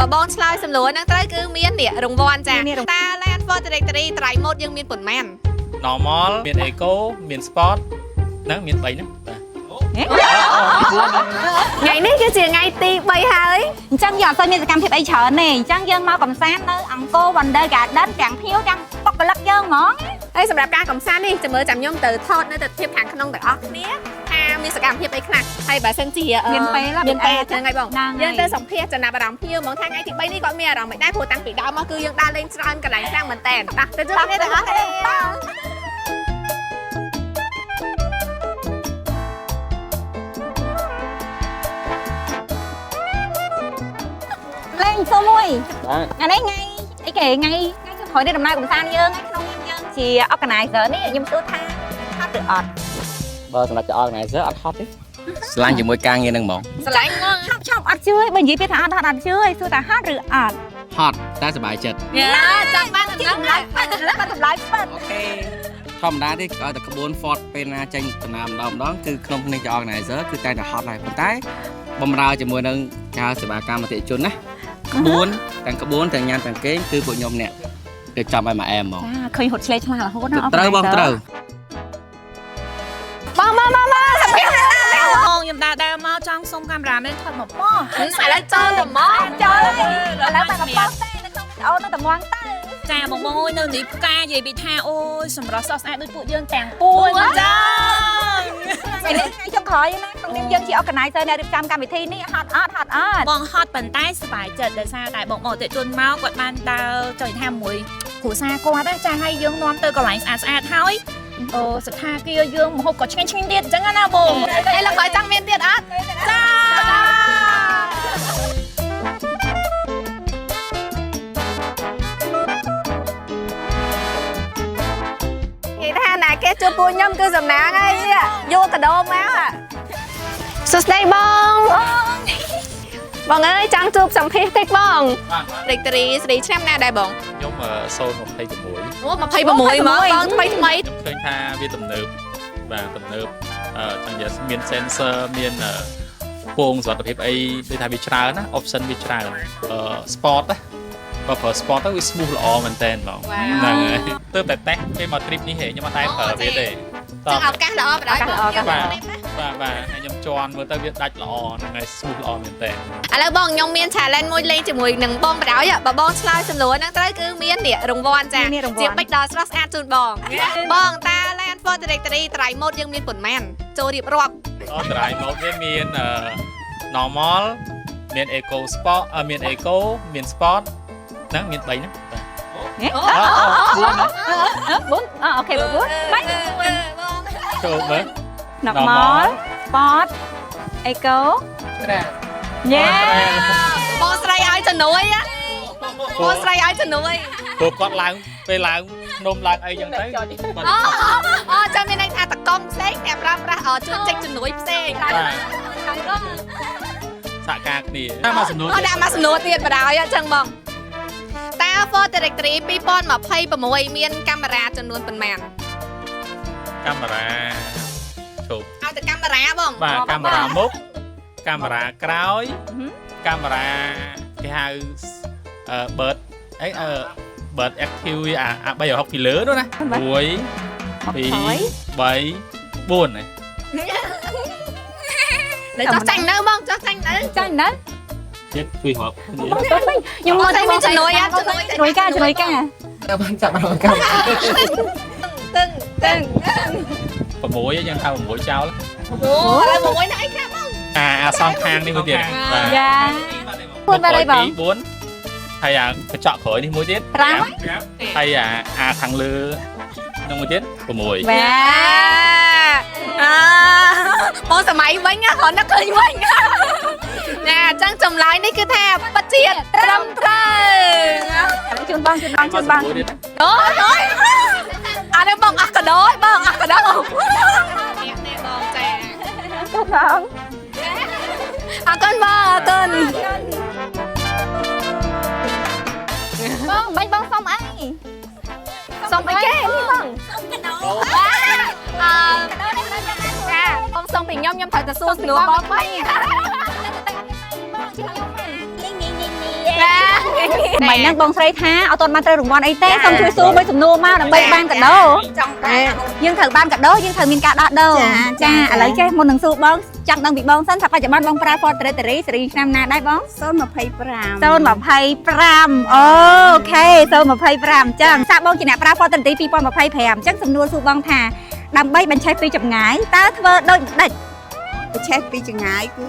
បើបងឆ្លើយសំណួរហ្នឹងត្រូវគឺមាននេះរង្វាន់ចាតាឡាន Ford Territory drive mode យើងមានប៉ុន្មាន? Normal មាន Eco មាន Sport ហ្នឹងមាន3ហ្នឹងបាទ ថ្ងៃនេះគឺជាថ្ងៃទី3ហើយ អញ្ចឹងយើងអត់សូវមានសកម្មភាពអីច្រើនទេអញ្ចឹងយើងមកកំសាន្តនៅអង្គរ Wonder Garden ទាំងភ្ញៀវទាំងបុគ្គលិកយើងហ្មង ហើយសម្រាប់ការកំសាន្តនេះចាំមើលចាំខ្ញុំទៅថតនៅទិដ្ឋភាពខាងក្នុងទាំងអស់គ្នាថាមានសកម្មភាពអីខ្លះហើយបើសិនជា មានពេល មានពេលហ្នឹងហើយបង ហ្នឹងហើយ យើងទៅសម្ភាសចំណាប់អារម្មណ៍ភ្ញៀវហ្មងថាថ្ងៃទី3នេះគាត់មានអារម្មណ៍មិនដែរព្រោះតាំងពីដើមមកគឺយើងដើរលេងច្រើនកន្លែងខ្លាំងមែនតើតោះទៅជួបគ្នាទាំងអស់គ្នា លេងសួរមួយ បាទ ថ្ងៃនេះថ្ងៃអីគេថ្ងៃថ្ងៃចុងក្រោយនៃដំណើរកំសាន្តយើងឯក្នុងនាមយើងជា organizer នេះខ្ញុំសួរថាហត់ឬអត់? បើសម្រាប់ជា organizer អត់ហត់ទេស្រឡាញ់ជាមួយការងារហ្នឹងហ្មង ស្រឡាញ់ហ្មង ឆប់ឆប់អត់ជឿទេបើនិយាយពីថាអត់ហត់អត់ជឿទេសួរថាហត់ឬអត់? ហត់តែសប្បាយចិត្ត យ៉ាចង់បានហ្នឹង តម្លៃប៉ិនតម្លៃប៉ិន OK ធម្មតាទេឲ្យតែក្បួន Ford ពេលណាចេញដំណើរម្ដងម្ដងគឺក្នុងនេះជា organizer គឺតែតែហត់ដែរប៉ុន្តែបំរើជាមួយនឹងការសេវាកម្មអតិថិជនណាក្បួនទាំងក្បួនទាំងញ៉ាំទាំងគេងគឺពួកខ្ញុំអ្នករៀបចំឲ្យមកអែមហ្មង ចាឃើញហត់ឆ្លេឆ្លារហូតណា ត្រូវបងត្រូវ បងបងបងបងសម្ភាស បងខ្ញុំដើរដើរមកចង់សុំកាមេរ៉ាមែនថតមកប៉ោះ ឥឡូវចូលទៅមក ចូលហើយឥឡូវមកប៉ុស្តិ៍ទេនៅក្នុងវីដេអូនៅតំងទៅ ចាបងបងអើយនៅនេះផ្កានិយាយពីថាអូយសម្រស់ស្រស់ស្អាតដូចពួកយើងទាំងពួនចា ថ្ងៃនេះថ្ងៃចុងក្រោយណាក្នុងនាមយើងជា organizer អ្នករៀបចំកម្មវិធីនេះហត់អត់ហត់អត់? បងហត់ប៉ុន្តែសប្បាយចិត្តដោយសារតែបងបងអតិថិជនមកគាត់បានដើរចង់ថាមួយគ្រួសារគាត់ណាចាឲ្យយើងនាំទៅកន្លែងស្អាតស្អាតហើយអូសន្តាគារយើងម្ហូបក៏ឆ្ងាញ់ឆ្ងាញ់ទៀតអញ្ចឹងណាបង ហើយលើក្រោយចង់មានទៀតអត់? ចា គេថាណាគេជួបពួកខ្ញុំគឺសំណាងហើយយកកដោមកសួស្តីបងបងអើយចង់ជួបសម្ភាសតិចបង បាទ Territory ស្រីឆ្នាំណាដែរបង? ខ្ញុំ026 អូ26ហ្មងបងថ្មីថ្មី ខ្ញុំឃើញថាវាទំនើបបាទទំនើបអឺចង់និយាយមាន sensor មានពងសុវត្ថិភាពអីដូចថាវាច្រើនណា option វាច្រើនអឺ sport ណាបើប្រើ sport ទៅវា smooth ល្អមែនតើបងហ្នឹងហើយទើបតែតេស្តពេលមក trip នេះហេខ្ញុំអត់តែប្រើវាទេ ចឹងឱកាសល្អបណ្ដោយបងយើង បាទបាទបាទហើយខ្ញុំជន់មើលទៅវាដាច់ល្អហ្នឹងហើយ smooth ល្អមែនតើ ឥឡូវបងខ្ញុំមាន challenge មួយលេងជាមួយនឹងបងបណ្ដោយបើបងឆ្លើយសំណួរហ្នឹងត្រូវគឺមាននេះរង្វាន់ចាជាពេជ្រដ៏ស្រស់ស្អាតជូនបងបងតើឡាន Ford Territory drive mode យើងមានប៉ុន្មានចូលរៀបរាប់? អូ drive mode វាមាន normal មាន eco sport មាន eco មាន sport ហ្នឹងមាន3ហ្នឹងបាទ អូ អូ 4អូ OK 4 3បង ចូលមើល normal sport eco ញ៉េ បងស្រីឲ្យជំនួយបងស្រីឲ្យជំនួយ ព្រោះគាត់ឡើងពេលឡើងនំឡើងអីចឹងទៅគាត់ អូអូចាំមានន័យថាតកង់ផ្សេងអ្នកប្រើប្រាស់ជួយចេញជំនួយផ្សេង បាទសហការគ្នាតាមមកសំណួរ អូដាក់មកសំណួរទៀតបណ្ដោយអញ្ចឹងបងតើ Ford Territory 2026មានកាមេរ៉ាចំនួនប៉ុន្មាន? កាមេរ៉ាជប់ ឲ្យតែកាមេរ៉ាបង បាទកាមេរ៉ាមុខកាមេរ៉ាក្រោយកាមេរ៉ាគេហៅអឺ bird អីអឺ bird active អា360ពីលើនោះណា1 2 3 4ណា លើចោះចាញ់នៅបងចោះចាញ់នៅ ចាញ់ណា ទៀតជួយរាប់ ខ្ញុំ បងស្រីមានជំនួយអត់ជំនួយ ជំនួយការជំនួយការ តែបានចាប់បានកម្ម ទឹងទឹង 6យើងហៅ6ចោល អូឥឡូវ6ណាអីខ្លះបង? អាអាសងខាងនេះមួយទៀតបាទ យ៉ា4បាត់អីបង? 4ហើយអាកញ្ចក់ក្រោយនេះមួយទៀត 5 ហើយអាអាខាងលើនឹងមួយទៀត6 វ៉ា អើបងសម័យវិញគ្រាន់តែឃើញវិញណាអញ្ចឹងចម្លើយនេះគឺថាពិតជាត្រឹមត្រូវ ជូនបងជូនបងជូនបង ទៀត អូយអត់ទេបងអស់កដោយបងអស់កដោនេះនេះបងចា ជូនបង អរគុណបងអរគុណ បងមិនបងសុំអី? សុំអីគេនេះបងអឺចាបងសុំពីខ្ញុំខ្ញុំត្រូវតែសួរសំណួរបងវិញ បងជិះខ្ញុំ ចា មិនហ្នឹងបងស្រីថាអត់ទាន់បានត្រូវរង្វាន់អីទេសូមជួយសួរមួយសំណួរមកដើម្បីបានកាដូ ចង់បាន យើងត្រូវបានកាដូយើងត្រូវមានការដោះដូរ ចា ចាឥឡូវចេះមុននឹងសួរបងចង់ដឹងពីបងសិនថាបច្ចុប្បន្នបងប្រើ Ford Territory ស៊េរីឆ្នាំណាដែរបង 025 025 okay 025អញ្ចឹងសាកបងជាអ្នកប្រើ Ford Territory 2025អញ្ចឹងសំណួរសួរបងថាដើម្បីបញ្ឆេះពីចម្ងាយតើធ្វើដូចម្ដេច ប្រឆេះពីចងាយគឺ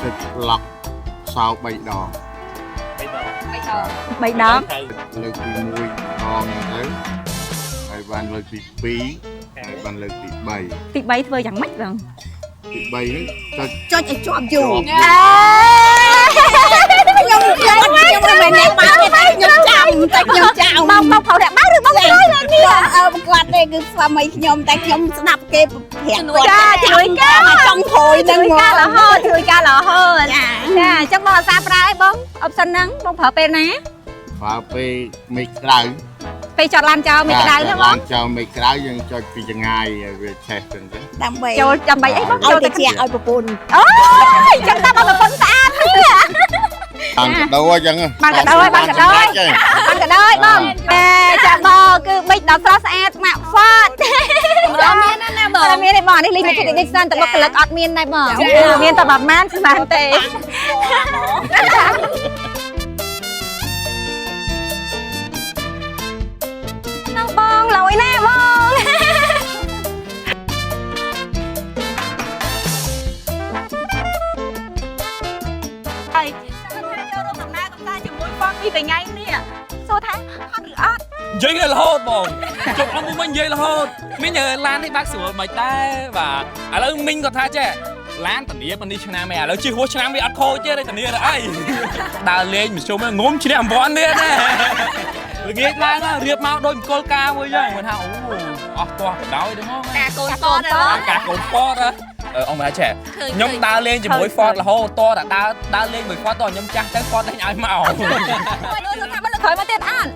ចុចប្លុកសោ3ដង 3ដង លើកទី1ដងហ្នឹងទៅហើយបានលើកទី2ហើយបានលើកទី3 ទី3ធ្វើយ៉ាងម៉េចបង ទី3ហ្នឹងចុច ចុចឲ្យជាប់យូរ អេ ខ្ញុំខ្ញុំខ្ញុំមិនមែនអ្នកបើកទេខ្ញុំចាំតែខ្ញុំចាំ បងបងផោអ្នកបើឬបងស្រី នេះអើគាត់ទេគឺស្វាមីខ្ញុំតែខ្ញុំស្ដាប់គេប្រាប់គាត់ ចាជួយការ មកចង់ព្រួយ ជួយ ហ្នឹងមក ការរហូតជួយការរហូត ចា ចាអញ្ចឹងបងអាសាប្រើអីបង option ហ្នឹងបងប្រើពេលណា ប្រើពេលមេឃក្តៅ ពេលចតឡានចោលមិនក្តៅទេបង ចោលមេឃក្តៅយើងចុចពីចងាយឲ្យវាឆេះទៅទៅ ដើម្បី ចូលចាំបាច់អីបង ឲ្យ ចូលទៅ ទៅជាឲ្យប្រពន្ធ អូយចឹងតើបងប្រពន្ធស្អាតនេះ បានកដោអញ្ចឹង បានកដោហើយបានកដោហើយ បានកដោយបងតែចាបងគឺបិចដល់ស្រស់ស្អាតម៉ាក់ Ford កម្រមានណាស់ណាបង អត់មានទេបងនេះ limited edition តែបុគ្គលិកអត់មានដែរបងមានតែប្រហែលស្មានទេ នៅបងឡយណាបងហើយចូលរួមដំណើរកម្សាន្តជាមួយបងពីថ្ងៃនេះសួរថាហត់ឬអត់ និយាយរហូតបងជប់អស់មួយវិញនិយាយរហូតមីងឡាននេះបាក់ស្រួលមិនដែរបាទឥឡូវមីងគាត់ថាចេះឡានតានីប៉ុននេះឆ្នាំឯងឥឡូវជិះហួសឆ្នាំវាអត់ខូចទេតានីទៅអីដើរលេងមធ្យមងុំឈ្នះអំពាន់ទៀតណាល្ងាចឡើងរៀបមកដូចមង្គលការមួយចឹងគាត់ថាអូអស់ទាស់បដ ாய் ទៅហ្មង ការកូន Ford ការកូន Ford អង្គថាចេះខ្ញុំដើរលេងជាមួយ Ford រហូតតតែដើរដើរលេងមួយ Ford តខ្ញុំចាស់ទៅ Ford លេងឲ្យមក មើលថាបើលើកក្រោយមកទៀតអត់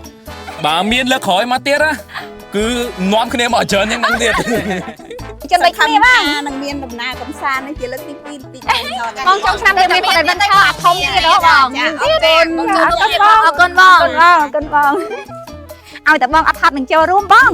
បើមានលើកក្រោយមកទៀតណាគឺនាំគ្នាមកច្រើនជាងហ្នឹងទៀត ចិនបីគ្នាបង នឹងមានដំណើរកំសាន្តនេះជាលើកទី2ទី3 បងចុងឆ្នាំយើងមាន Ford Adventure អាធំទៀតហ៎បង ចាអរគុណ បងចូលរួមអរគុណបង អរគុណបងអរគុណបងឲ្យតែបងអត់ហត់នឹងចូលរួមបង